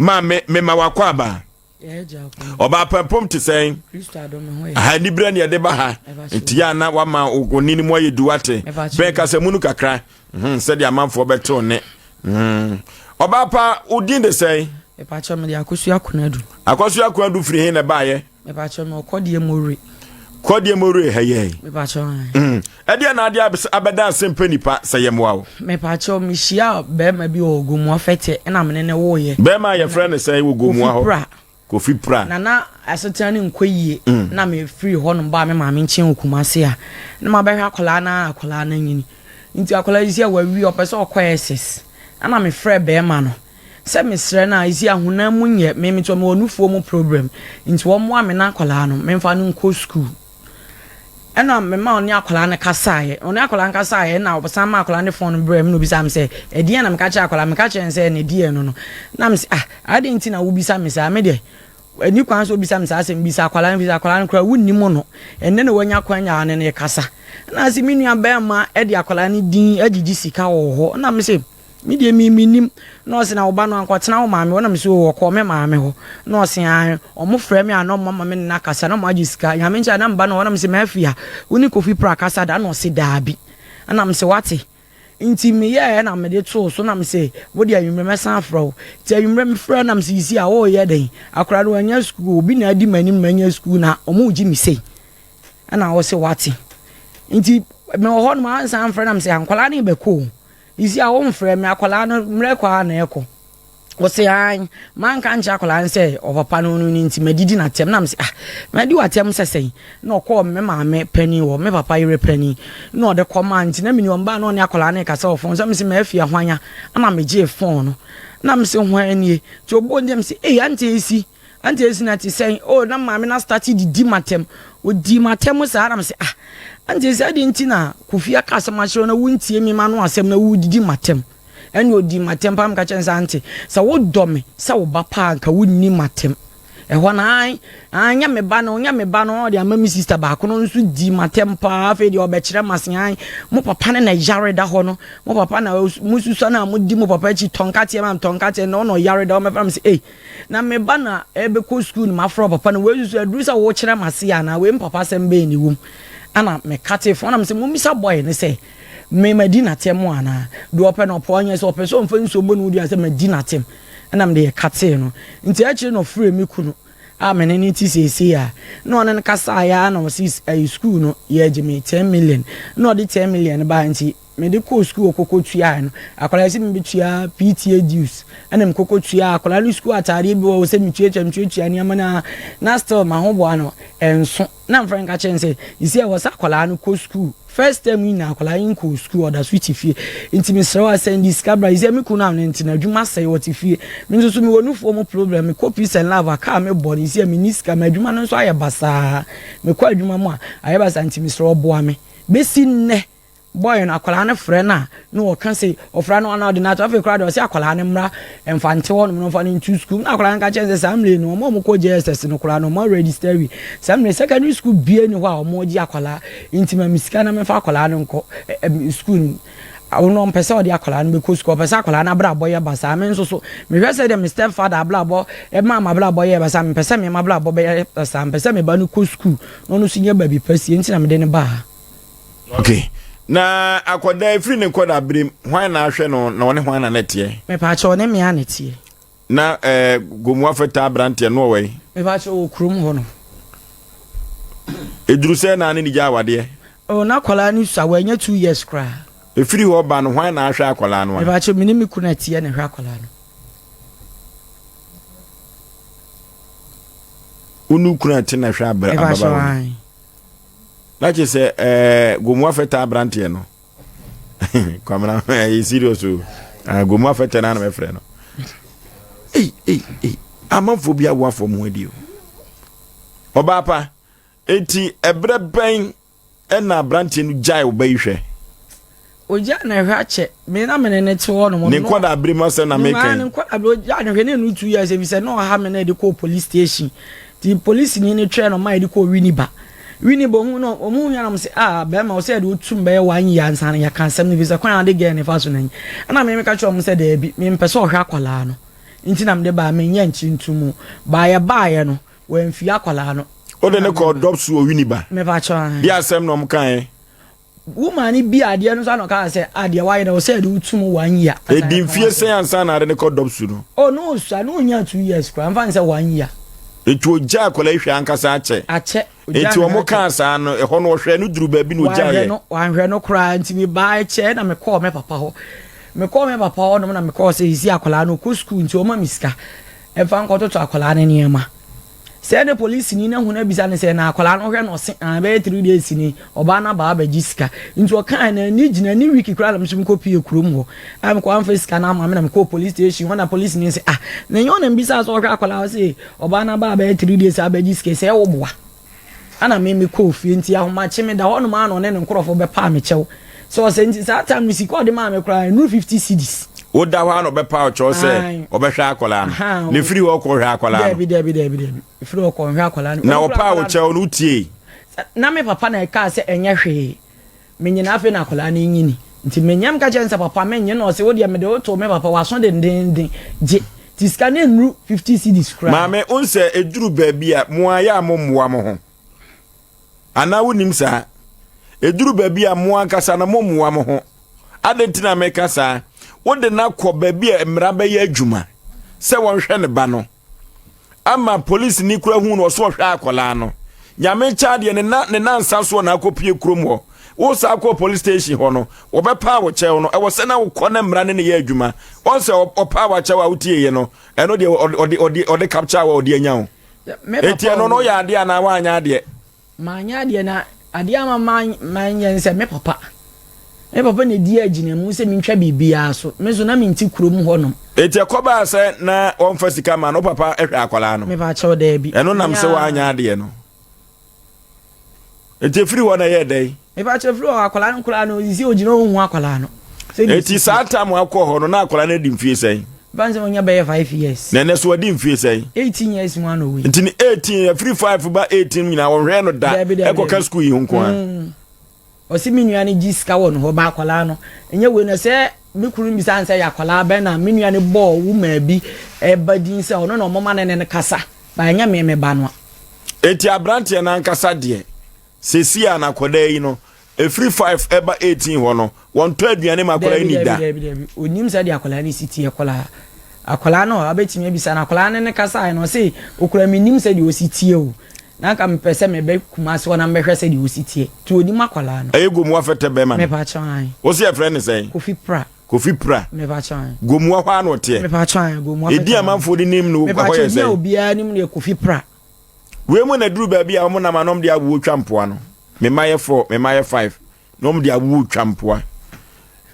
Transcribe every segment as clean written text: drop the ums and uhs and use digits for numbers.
Maame, mema wakɔ aba. Ɔbaa pampom te sɛn? Aha aniberɛ ne ɛde ba ha nti yɛ ana wama oni no mu ayɛ du wate bɛn kasa mu no kakra hmm, sɛdeɛ amanfoɔ bɛtew ne hmm. Ɔbaa pa, wo din de sɛn? Mepakyɛ mede Akosua Konadu. Akosua Konadu firi he na ɛbaayɛ? Mepakyɛ me ɔkɔdeɛ mowere. Kɔdeɛ mowere ha yɛ. Mepakyɛ. Ɛdeɛ na adeɛ abɛda ase mpɛ nipa sɛ yɛ mmoa wo. Mepakyɛ mehyia bɛrima bi wɔ Gomoa fɛtɛ ɛna mene ne woyɛ. Bɛrima a yɛfrɛ no sɛn wɔ Gomoa hɔ? Kofi Pra. Kofi Pra. Na na asetena no nkɔ yie. Na mefiri hɔ nom baa me maame nkyɛn wɔ Kumase a na mabɛhwɛ akwadaa no a akwadaa no anyini. Nti akwadaa yi sɛ wawie ɔpɛ sɛ ɔkɔ SS. Ɛna mefrɛ bɛrima no. Sɛ mesrɛ no a you see ahonam mu nyɛ me me mewɔ nufoɔ mu problem nti wɔmmoa me na akwadaa no memfa no nkɔ school ɛna mema ɔne akwadaa no kasaeɛ ɔne akwadaa no kasaeɛ ɛna ɔsan ma akwadaa no phone no brɛ me na obisa me sɛ ɛdeɛn na meka kyerɛ akwadaa meka kyerɛ no sɛ ne deɛ no no na me sɛ ah adeɛ nti na wobisa me saa me deɛ ɛni kwan sɛ obisa me saa asɛm bisa akwadaa no bisa akwadaa no koraa wonnim no ɛnɛ na wanya kwan nya ne ne kasa ɛna sɛ me nua bɛrima ɛde akwadaa no din agyegye sika wɔ hɔ ɛna me sɛ Me deɛ me mennim. Na ɔse na wo ba no ankɔtena wo maame hɔ? Na mese oo ɔkɔɔ me maame hɔ. Na ɔse aane. Ɔmo frɛ me a na ɔmo ama me ne no akasa na ɔmo agye sika. Nyame nkyɛ a na me ba no wɔ hɔ na mese Mafia wo ne Kofi Prah kasa da? Na ɔse daabi. Ɛna mese wate. Nti meyɛɛ na mede too so na mese wo deɛ anwummerɛ mɛsan afrɛ wo. Nti anwummerɛ mefrɛ no na mese Yisi a woreyɛ dɛn? Akwadaa no wanya sukuu obi na adi m'anim manya sukuu na ɔmo regye me sei. Ɛna ɔse wate. Nti mewɔ hɔ nom ansan mfrɛ na mese nkwadaa no rebɛkɔ o. Isi a womfrɛ me akwadaa no mmerɛ kɔ ara na ɛkɔ. Ɔse ae, manka nkyerɛ akwadaa no sɛ ɔpapa no no nti madidi n'atɛm. Na mese ah, madi w'atɛm sɛ sɛn? Na ɔkɔɔ me maame panin hɔ, me papa yere panin, na ɔde kɔmaa nti na meni ɔmbaa na ɔne akwadaa no rekasa wɔ fon so. Mese mafie hwan a? Ɛna megyee fon no. Na mese hwan nie? Nti ɔbɔɔ ne mese ei, ante esi. Auntie Esi na te sɛn? Oh, na maame na start didi m'atɛm. Odi m'atɛm saa na mese ah, Auntie Esi adɛn nti na Kofi aka asɛm akyerɛ wo na wontie me m'ano asɛm na wodidi m'atɛm? Ɛnna odi m'atɛm paa meka kyerɛ no sɛ auntie, sɛ wodɔ me sɛ wo ba paa nka wonni m'atɛm. Ɛhɔ no ae, ae, nyɛ me ba no, nyɛ me ba no, ɔde ama me sister baako no nso di m'atɛm paa. Afei deɛ ɔbɛkyerɛ m'ase ae, mo papa no na ɛyare da hɔ no, mo papa na mosusua no a modi mo papa akyi tɔ nkateɛ ma tɔ nkateɛ na ɔna ɔyare da hɔ mɛfrɛ me sɛ ei, Na me ba na ɛbɛkɔ sukuu no mafrɛ papa no wei nso aduru sɛ wokyerɛ me ase anaa wei mpapa asɛm bɛn ne wom ana mekate fo na mesɛ mommisa bɔe ne sɛ me madi n'atɛm anaa deɛ ɔpɛ no ɔpɛ ɔnyɛ sɛ ɔpɛ sɛ ɔmfa nsuo bɔ ne ho dua sɛ madi n'atɛm ɛna mede yɛkatee no nti akyire na ɔfrɛ me kunu a me ne ne ti seesei a na ɔne no kasaeɛ a na ɔse ɛyɛ sukuu no yɛgye me 10 million na ɔde 10 million baa nti Mede kɔɔ sukuu hɔ kɔkɔ tuaeɛ no, akwadaa yi sɛ mebɛtua PTA dues, ɛna mekɔkɔ tuaa akwadaa no sukuu ataadeɛ bi wɔ hɔ sɛ metuatua metuatua nneɛma no a na still m'ahoboa no ɛnso. Na mfrɛ nka kyerɛ no sɛ sisi ɛwɔ sɛ akwadaa no kɔ sukuu. First term yi nyinaa akwadaa yi nkɔɔ sukuu, ɔda so te fie. Nti mesrɛ wo a sɛnde sika bra. Sisi me kunu a no nti n'adwuma asɛe ɔte fie. Me nso so mewɔ nufoɔ mu problem, mekɔ peace and love a kaa mebɔ no sisi menni sika, m'adwuma no nso ayɛ basaa. Mekɔ adwuma mu a ayɛ basaa nti mesrɛ wo boa me. Bɛsi nnɛ Boy no akwadaa no frɛ no a na ɔka se ɔfrɛ no ana ɔde no ato afei koraa deɛ ɔse akwadaa no mmra mfa nte hɔ nom na ɔmfa no nto sukuu na akwadaa no ka kyerɛ no sɛ saa mmerɛ no wɔn a wɔkɔ JSS no koraa no wɔn register awie saa mmerɛ secondary school bie ni hɔ a wɔn gye akwadaa nti ma me sika na memfa akwadaa no nkɔ sukuu no ɔno ɔmpɛ sɛ ɔde akwadaa no bɛkɔ sukuu ɔpɛ sɛ akwadaa no abrabɔ yɛ basaa me nso so mehwɛ sɛ deɛ me step father abrabɔ ɛma m'abrabɔ yɛ basaa mepɛ sɛ me m'abrabɔ bɛyɛ basaa mepɛ sɛ me ba no kɔ sukuu na ɔno nso nya baabi pa sie nti na mede no baa ha. Okay. Na akwadaa efiri ne nkwadaa berem hwan na ahwɛ no na ɔne hwan na na ɛteɛ? Mepaakyɛ ɔne me a na ɛteɛ. Na ɛɛ eh, Gomu afɛta aberanteɛ no ɔwɔ yi? Mepaakyɛ wɔ kurom hɔ no. Eduru sɛ na ne ne gya awadeɛ? Oh, na akwadaa no sua wanya 2 years koraa. Efiri hɔ ba no hwan na ahwɛ akwadaa no a? Mepaakyɛ me ne me kunu ɛteɛ na ɛhwɛ akwadaa no. Wo ne kunu ɛte na ɛhwɛ ababaawa no? Na kyerɛ sɛ ɛɛ Gomu afɛta aberanteɛ no kwamina ɛyɛ serious o ah, Gomu afɛtɛ na anam ɛfrɛ no ei ei ei amanfoɔ bi awo afɔ mu adi o ɔbaa pa eti ɛbrɛ bɛn ɛna aberanteɛ no gyae ɔba yi hwɛ. Ogya na ɛhwɛ akyɛ me na mene ne te hɔ nom. Ne nkɔda abiri mu asɛm na meka yi. Ne nkɔda abiri ogya na hwɛ ne nu 2 years ebi sɛ na ɔha me na ɛde kɔɔ police station ti police ni ne twɛn no ma yɛde kɔɔ Winneba. Winneba ohun no ɔmo hu yɛn na ɔmo sɛ ah bɛrima ɔsɛ yɛde otum bɛyɛ one year ansa na yɛka asɛm no bi sɛ kwan a ɔde girl ne fa so na yi ɛna me meka kyerɛ ɔmo sɛ daabi me mpɛ sɛ ɔhwɛ akwadaa no. Nti na mede baa menyɛ nkye nto mu. Baa yɛbaeɛ no, wamfie akwadaa no. Wode ne kɔɔ Dɔpsu wɔ Winneba. Mepakyɛw ahe. Deɛ asɛm na wɔn kaeɛ? Wo maa no bi adeɛ no nso ana ɔkaa sɛ ah deɛ wayɛ no ɛwɔ sɛ yɛde wo tum one year. Ɛdi mfie sɛn ansa na ade no kɔ Dɔpsu no? Oh no osua no onyaa 2 years koraa mfa no sɛ one year. Enti ogyaa akwadaa yi hwɛ ankasa akyɛ? Akyɛ. Ogyaa Enti no wɔn akyɛ. kaa saa no ɛhɔ no ɔhwɛɛ no duru baabi na ogyaeɛ? Wanhwɛ no wanhwɛ no koraa nti mebaa kyɛ na mekɔɔ me papa hɔ. Mekɔɔ me papa hɔ nom na mekɔɔ sɛ sisi akwadaa no ɔkɔ sukuu nti ɔma me sika ɛmfa nkɔtoto akwadaa no nneɛma. Sɛɛ ne polisini no ahu no abisa no sɛ, na akwadaa no hwɛ no? Ɔse, aane, bɛyɛ 3 days ni, ɔbaa no aba abɛgye sika. Nti ɔkae no, ani gyina ne week koraa na me nso mekɔpue kurom hɔ. A mekɔ amfa sika no ama me na mekɔɔ police station hɔ na polisini no se, ah, na ɛnyɛ wo na mebisaa sɛ ɔhwɛ akwadaa? Ɔse, ɔbaa no aba abɛyɛ 3 days abɛgye sika, sɛ woboa. Ana me mekɔɔ fie nti ahomakye meda hɔnom a na ɔne ne nkorɔfoɔ bɛpaa me kyɛw sɛ ɔsɛ nti saa time no sika ɔde maa me koraa ɛnuru 50 cedis. Woda hɔ a na ɔbɛpa wo kyɛw sɛ ɔbɛhwɛ akwadaa no. Na ɛfiri hɔ kɔhwɛ akwadaa no. Dabi dabi dabi dabi ɛfiri hɔ kɔhwɛ akwadaa no. Na ɔpaa wo kyɛw no wotiei? Na me papa na ɛkaa sɛ ɛnyɛ hwee menyini afei na akwadaa no nyini nti menyam ka kyerɛ no sɛ papa menye na ɔse wodeɛ mede wo too me papa waso dendenden gye nti sika no nnuru 50 cedis koraa. Maame, wohu sɛ ɛduru baabi a mo ara yɛ a mommoa mo ho. Anaa wonim saa? Ɛduru baabi a mo ankasa no mommoa mo ho. Adɛn nti na meka saa? Wode no akɔ baabi a mmara bɛyɛ adwuma sɛ wɔnhwɛ ne ba no. Ama polisini kura hu no ɔso ɔhwɛ akwadaa no. Nyame nkyɛ adeɛ ne na ne nansa soɔ na akɔpie kurom hɔ. Wo saa kɔ police station hɔ no, wɔbɛpaa wo kyɛw no. Ɛwɔ sɛ na wokɔ na mmara ne ne yɛ adwuma. Wɔn sɛ ɔpaa wakyɛw a wotieeɛ no, ɛno deɛ ɔde ɔde ɔde capture wɔ ɔde anya wo. Eti ɛno no yɛ adeɛ anaa woanyɛ adeɛ? Manyɛ adeɛ na adeɛ ama manyɛ ne sɛ me papa me papa na ɛdi agyinamu sɛ mentwa biribiara so me nso na mente kurom hɔnom. Eti ɛkɔbaa sɛ na wɔmfa sika ma no, wo papa hwɛ akwadaa no? Mepa kyɛw daabi. Ɛno nam sɛ woanyɛ adeɛ no. Eti efiri hɔ na ɛyɛɛ dɛn? Mepa kyɛw efiri hɔ akwadaa no koraa no sisi ogyina hɔ nhu akwadaa no. Eti saa tam akɔ hɔ no na akwadaa no adi mfie sɛn? Ban sɛ onya bɛyɛ 5 years. Na ɛnɛ so wadi mfie sɛn? 18 years mu ano wei. Nti ne 18 afiri 5 ba 18 nyinaa wɔnhwɛɛ no da ɛkɔka sukuu yi ho nko ara. Ɔsi me nua no gye sika wɔ no hɔ ba akwadaa no ɛnyɛ wei no sɛ me kunu bisa sɛ yɛ akwadaa bɛn na me nua no bɔɔ wo maa bi ɛba din sɛ ɔno na ɔmoma ne ne no kasa ba ɛnyɛ me me ba no a. Eti aberanteɛ no ankasa deɛ seesei a n'akwadaa yi no ɛfiri 5 ɛba 18 hɔ no wɔntɔ aduane ma akwadaa yi ni da. Dabi dabi dabi onim sɛ deɛ akwadaa no si teɛ koraa akwadaa no abɛtumi abisa no akwadaa no ne kasa no ɔse okura mi nim sɛ deɛ ɔsi teɛ o na nka mepɛ sɛ mebɛ Kumasi hɔ na mbɛhwɛ sɛ deɛ ɔsi teɛ nti onim akwadaa no. Ɛyɛ Gomoa fɛtɛ bɛrima no. Mepa kyɛw ayi. Wosi ɛfrɛ ne sɛn? Kofi Pra. Kofi Pra. Mepa kyɛw ayi. Gomoa hɔ ano teɛ. Mepa kyɛw ayi Gomoa fɛtɛ. Edi amanfoɔ de nim no hɔ yɛ sɛn? Mepa kyɛw di a obiara nim no yɛ Kofi Pra. Wei mu na duru baabi a wɔn nam anom de awoɔ twa mpoa no. Me mma yɛ 4, me mma yɛ 5 na wɔn de awoɔ twa mpoa.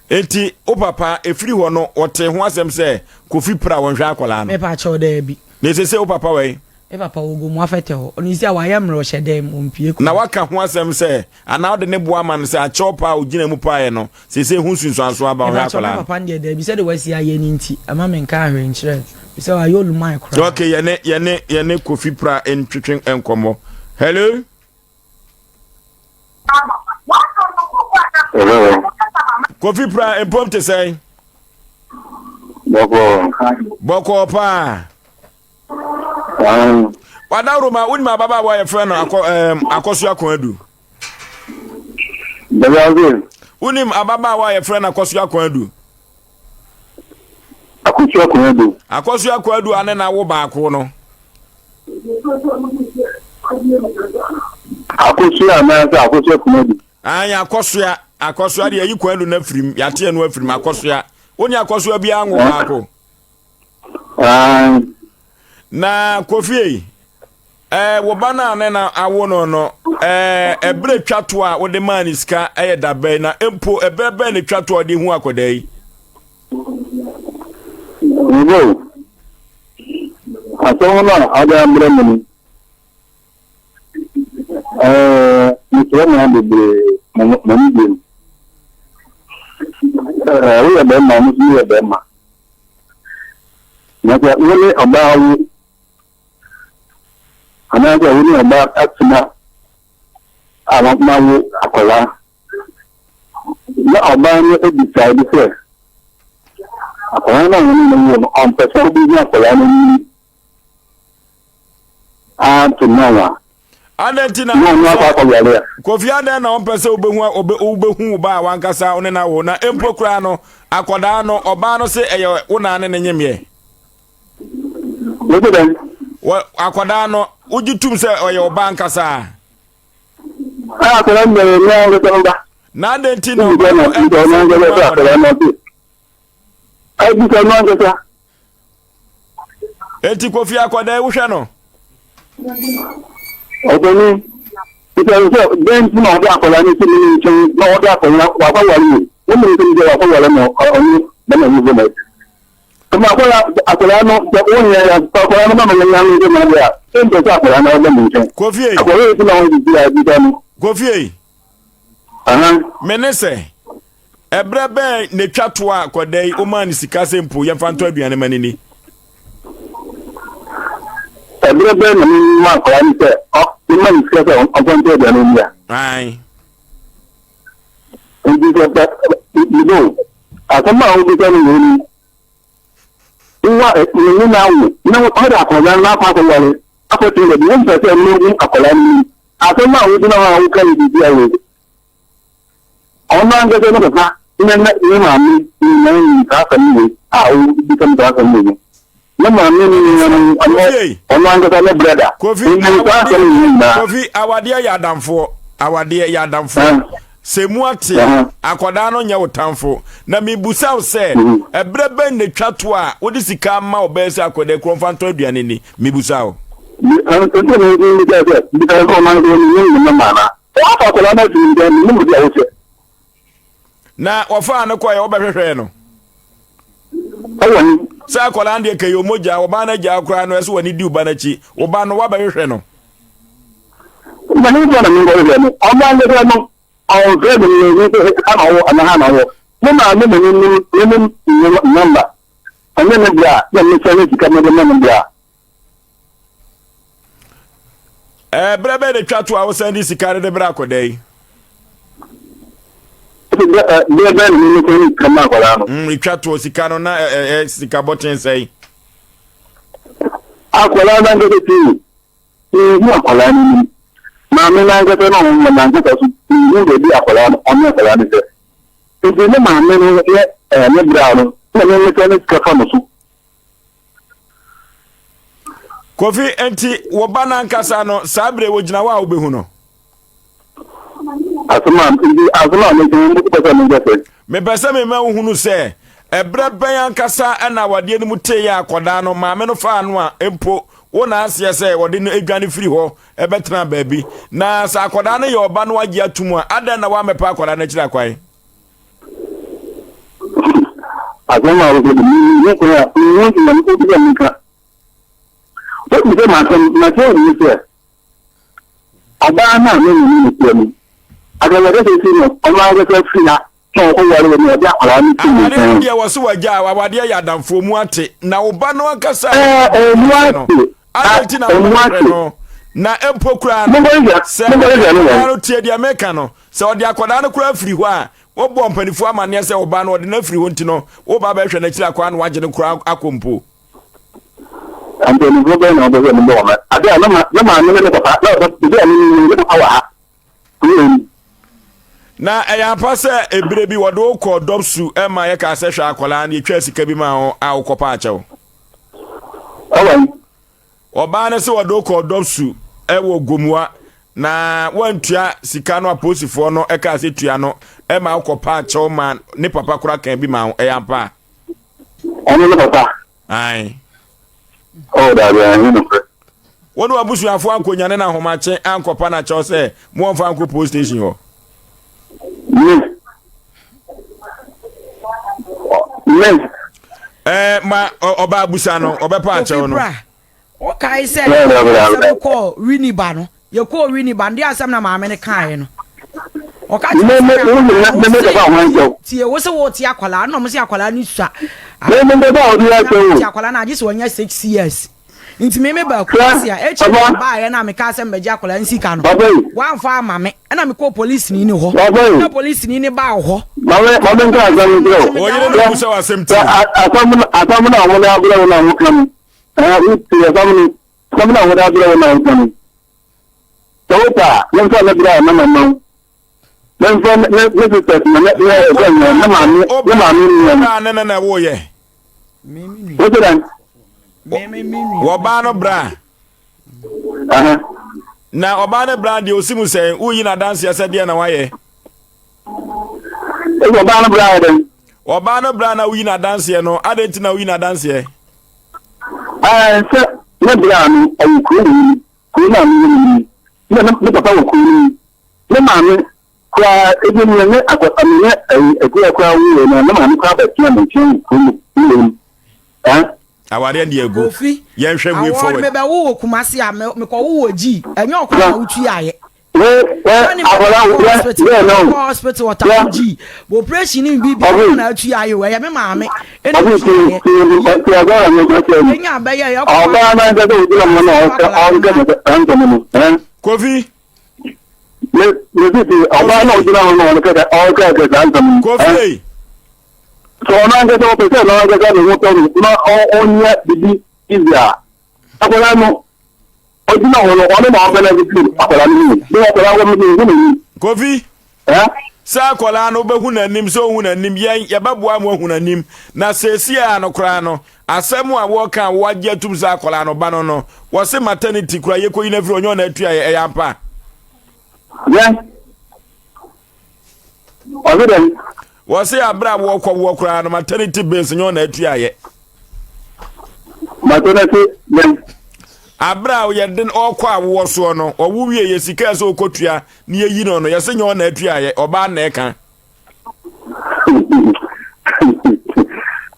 Eti wo papa efiri hɔ no ɔte ho asɛm sɛ Kofi Pra wɔnhwɛ akwadaa no. Mepa kyɛw daabi. Na ese sɛ wo papa wɔ yi? Me papa wɔ Gomoa fɛtɛ hɔ. Ɔno si a wayɛ mmerɛ ɔhyɛ dɛm ɔmpie kuro. Na waka ho asɛm sɛ anaa ɔde ne boa ama no sɛ akyɛw paa a ogyina mu paeɛ no seesei ho nsunsuansoɔ aba ɔhwɛ akwadaa no. Me papa no deɛ daabi sɛdeɛ wasi ayɛ no nti ɛma menka hwee nkyerɛ no sɛ wayɛ oluman koraa. Okay, yɛne yɛne yɛne Kofi Pra ntwetwe nkɔmmɔ. Hello. Hello. Kofi Pra mpom te sɛn? Bɔkɔɔ. Bɔkɔɔ paa. Wadawuruma wonim ababaawa a yɛfrɛ no akɔ ɛɛm Akɔso Akɔnadu. Wonim ababaawa a yɛfrɛ no Akɔso Akɔnadu. Akɔso Akɔnadu. Akɔso Akɔnadu a ne na wo baako no. Akɔso anaasɛ Akɔso Akɔnadu. Ayi Akɔsoa Akɔsoa deɛ ayi Kɔnadu no afirim yɛate ɛno afirim Akɔsoa. Wo ne Akɔsoa biara nwo baako. Na Kofi ɛɛ wo ba no a ne na awo no no ɛɛ ɛberɛ twa to a wode maa ne sika ɛyɛ da bɛn na mpo ɛberɛ bɛn ne twa to a ɔde hu akwadaa yi. Mebo asɛm no a ɔde abrɛ me no ɛɛ mesrɛ mo bebree mo ani gye mu. Ɛɛ woyɛ bɛrima mo nso meyɛ bɛrima. Na sɛ wo ne ɔbaa wo anaasɛ wo ne ɔbaa atena a moawo akwadaa na ɔbaa no decide sɛ Akwadaa no a wɔne no wo no, ɔmpɛ sɛ ɔbɛhu akwadaa no anim ara to now a. Adɛn nti na Na ɔno akɔ akɔware a. Kofi adɛn na ɔmpɛ sɛ wobɛhu wobɛhu wo ba a wankasa wo ne no awo na mpo koraa no akwadaa no ɔbaa no se ɛyɛ wo naa ne ne nyemyɛ. Wogye dɛn? Wɔ akwadaa no wogye tum sɛ ɔyɛ ɔbaa ankasa a. Ah, akwadaa no yɛ ne ankasa no ba. Na adɛn nti na ɔbaa no ɛmpɛ sɛ wobɛhu akwadaa no? Abisa no ankasa. Eti Kofi akwadaa yi wohwɛ no? Ɔbɛni, bisa no sɛ dɛn nti na ɔde akwadaa no si ne nkyɛn na ɔde akwadaa wakɔware o. Wɔn mu nsɛm sɛ wakɔware na ɔne bɛma yi bɔ n'akyi. Ɛma akwadaa akwadaa no sɛ wonyɛ ya akwadaa no ma ma yɛnya no sɛ n'ade a ɛmpɛ sɛ akwadaa no ɔbɛ ne nkyɛn. Kofi ei. Akwadaa yi si na wɔn sisi a bisa no. Kofi ei. Me ne sɛ ɛberɛ bɛn na etwa to a akwadaa yi womaa no sika sɛ mpo yɛmfa ntɔ aduane ma no ni? Ɛberɛ bɛn na mema akwadaa no sɛ ɔ mema no sika sɛ ɔmfa ntɔ aduane ni a? Ae. Nti sɛ sɛ mebɔ o, asɛm a wobisa no wei ni, wa ne ne na awo na ɔde akwadaa no akɔ akɔware akɔtena baabi, wompɛ sɛ mehu akwadaa no ni. Asɛm a wogyina hɔ a woka no sisi a wei, ɔno ankasa ne papa ne ne ne maame nyinaa nim saa asɛm wei a wobisa me saa asɛm wei no. Ne maame ne ne nuanom ɔno ɔno ankasa ne brɛda. Kofi Nim saa asɛm wei nyinaa. Kofi awadeɛ yɛ adamfoɔ awadeɛ yɛ adamfoɔ sɛ mu ate a akwadaa no nyɛ wo tamfo na mebusa wo sɛ ɛberɛ bɛn na twa to a wode sika ama ɔbɛyɛ sɛ akwadaa kuro mfa ntɔ aduane ni mebusa wo. Nti na mebisa sɛ bisa sɛ ɔno ankasa ne ne mama anaa. Wɔafa akwadaa no afiri nkyɛn menim obi a wokyɛ. Na wɔfaa no kɔɛ wobɛhwehwɛɛ no. Ɛwɔ he? Sɛ akwadaa no deɛ kɛyɛ omogya ɔbaa no agyaa koraa no ɛsɛ wɔne di wo ba no akyi wo ba no woabɛhwehwɛ no. Na he nso na menkɔhwehwɛ no? Ɔno ankasa no ɔmfrɛ me no mehu sɛ ha na ɔwɔ anaa ha na ɔwɔ. Me maame na menim menim ne nɔmba. Ɛnyɛ ne bra na mesɛne sika mede ma ne bra. Ɛɛ berɛ bɛn na twa to a wosan de sika no de brɛ akwadaa yi? Berɛ bɛn na meme sɛn sika ma akwadaa no? Mm, twa toɔ sika no na ɛɛ ɛ sika bɔten sɛn? Akwadaa no ankasa pii nhu akwadaa no anim. Maame no ankasa na ɔwɔ n'ankasa so nhu baabi akwadaa no ɔne akwadaa no sɛ. Nti ne maame no yɛ ɛɛ ne bra no na meme sɛn sika fa no so. Kofi, enti wo ba no ankasa no, saa bere wogyina hɔ a wobɛhu no? Asɛm a nti asɛm a meka yi wopɛ sɛ meka sɛ? Mepɛ sɛ mema wohunu sɛ ɛberɛ bɛn ankasa na awadeɛ no mu teeɛ a akwadaa no maame no faa no a mpo wo na aseɛ sɛ wɔde no adwane firi hɔ ɛbɛtena baabi. Na sɛ akwadaa no yɛ ɔba no agye atom a, adɛn na woammɛpɛ akwadaa no akyiri akwan? Asɛm a wosɛ de mehu kwan a mehu nti na wopɛ sɛ meka. Wonim sɛ m'asɛm makyerɛ wo sɛ ɔbaa no a me ne no teɛ no, akasakasa si no ɔno ankasa firi ha na ɔkɔware wɔ ne ɔde akwadaa no fi ne Awadeɛ no nkyɛn. deɛ wɔ so wagya a awadeɛ yɛ adamfoɔ mu ate na wo ba no ankasa a Ɛɛ ɔne ɛmu no teɛ ate no adɛn nti na ɛmu wobɛhwehwɛ ate. no na mpo koraa no Monkɔhwehwɛ sɛ monkɔhwehwɛ no akwadaa wɔn. no tie deɛ meka no sɛ ɔde akwadaa no koraa firi hɔ a wobɔ mpanimfoɔ amanneɛ sɛ wo ba no ɔde no afiri hɔ nti no woba bɛhwɛ no akyiri akwan na wagye no koraa akɔ mpo. Mpanimfoɔ bɛn na wɔpɛ sɛ mebɔ wɔn ade a na ma na maame ne ne papa na ɔba baabi a menim no ne papa wɔ ha. Wei. Na ɛyɛ ampa sɛ ebere bi wɔde wo kɔɔ dɔpsu ma yɛkaa sɛ hwɛ akwadaa no yɛtwaa sika bi maa wo a wokɔpa akyɛw. Ɛwɔ he? Ɔbaa no sɛ wɔde wo kɔɔ dɔpsu wɔ Gomua na woantua sika no apolisifoɔ no kaa sɛ tua no ma wokɔpa akyɛw ma ne papa koraa kan bi maa wo. Ɛyɛ ampa? Ɔno ne papa? Ae. Oh, daabi, ɛnyɛ nokorɛ. Wo ne w'abusuafoɔ ankɔnyane no ahomakye ankɔpa no akyɛw sɛ mo ɔmfa nkɔ police station hɔ? Me. Me. Ɛɛ ma ɔbaa busa no ɔbɛpa akyɛw no. Wokae sɛ asɛm kɔɔ Winneba no, yɛkɔɔ Winneba no, deɛ asɛm na maame no kaeɛ no. Ɔka kyerɛ sɛ tie wo sɛ wote akwadaa no na ɔmo sɛ akwadaa no sua. Te akwadaa no agye sɛ ɔnya 6 years. Nti me me ba Kumasi a ekyir na baayɛ na meka sɛ mbɛgye akwadaa no sika no. Wamfa ama me ɛna mekɔɔ polisini no hɔ. Na polisini no baa hɔ. Maame maame nka asɛm nkyerɛ o. Wo yere na obusa w'asɛm ti. Asɛm no asɛm no a wɔde abrɛ wo na woka no. Ɛɛ wotie asɛm no asɛm no a wɔde abrɛ wo na woka no. Sɛ wopɛ a yɛmfa ne bra na mama wo. Yɛmfa ne ne sisters na ne ne ɛfɛ ne ne maame ne maame nua no. Bra ne ne na ɛwɔ yɛ. Wote dɛn? Wɔbaa no bra. Na ɔbaa no bra deɛ osi mu sɛn woyi n'adanseɛ sɛ deɛ na wayɛ. Ɛsɛ ɔbaa no bra yɛ dɛn? Ɔbaa no bra na woyi n'adanseɛ no adɛn nti na woyi n'adanseɛ? Ɛɛ sɛ ne bra no ɔwɔ kuro wɔ mu kuro no a mewɔ mu yi na ne papa wɔ kuro no mu ne maame koraa ebi ne ne akɔ ne ɛyi akua koraa wo wɔ na ne maame koraa bɛtena ne nkyɛn wɔ kuro no mu ɛɛ. Awareɛ deɛ agu. Kofi, Yɛnhwɛ way awɔ forward. mebɛwo wɔ Kumasi a mekɔwo wɔ G. Ɛnyɛ ɔkwan na wotuaeɛ. Hospital wɔ Tafo G. Operation ne biribi biara na atuaeɛ o. Ɛyɛ me maame ɛna otuaeɛ. Yɛnya abɛyɛ yɛ Kofi. Kofi. Sɛ ɔno ankasa ɔpɛ sɛ ɔno ankasa ne ho tɔ no na ɔnyɛ biribi easy a, akwadaa no ɔgyina hɔ no ɔno na ɔbɛn ase firi akwadaa no mu ne akwadaa no mu n'anim. Kofi, sɛ akwadaa no bɛhu n'anim sɛ ɔhu n'anim yɛn yɛbɛboa mo ahu n'anim na seesie a no koraa no asɛm a wɔka a wɔagye atum sɛ akwadaa no ba no no wɔse maternity koraa yɛkɔyi no afiri ɔnyɛ ɔna atua yɛ ɛyɛ ampa. Yɛn Ɔse dɛn? Wɔse abere a wɔkɔ woɔ koraa no maternity bills nyɛ ɔna atuaeɛ. Maternity dɛn? Abere a yɛde ɔkɔ awoɔ soɔ no ɔwo wie yɛ sika sɛ ɔkɔtua ne yɛyi no no yɛse nyɛ ɔna atuaeɛ ɔbaa na ɛka.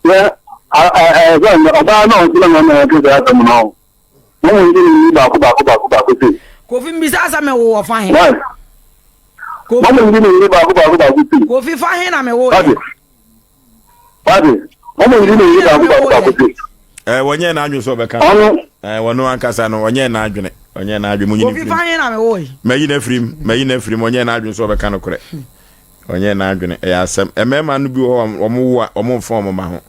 Yɛ ɔbaa na ɔtena hɔ na ɔka saa asɛm no. Mo mu nyi ne baako baako baako baako sei. Kofi mbisa sɛ me wo wɔ fa he. Why? Mo mu nyi ne baako baako baako sei. Kofi fa he na me wo yɛ. Wate? Mo mu nyi ne baako baako baako sei. Eh, wɔnyɛ n'adwene sɛ ɔbɛka. Ɔno. Eh, wɔno ankasa no ɔnyɛ n'adwene. Ɔnyɛ n'adwene mo nyi ne firim. Kofi fa he na me wo yɛ. Mayi n'afirim, mayi n'afirim ɔnyɛ n'adwene sɛ ɔbɛka no korɛ. Ɔnyɛ n'adwene ɛyɛ asɛm. Mmarima no bi wɔ hɔ wɔn wo a wɔn mfa wɔn mma ho.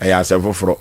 Ɛyɛ asɛm foforɔ.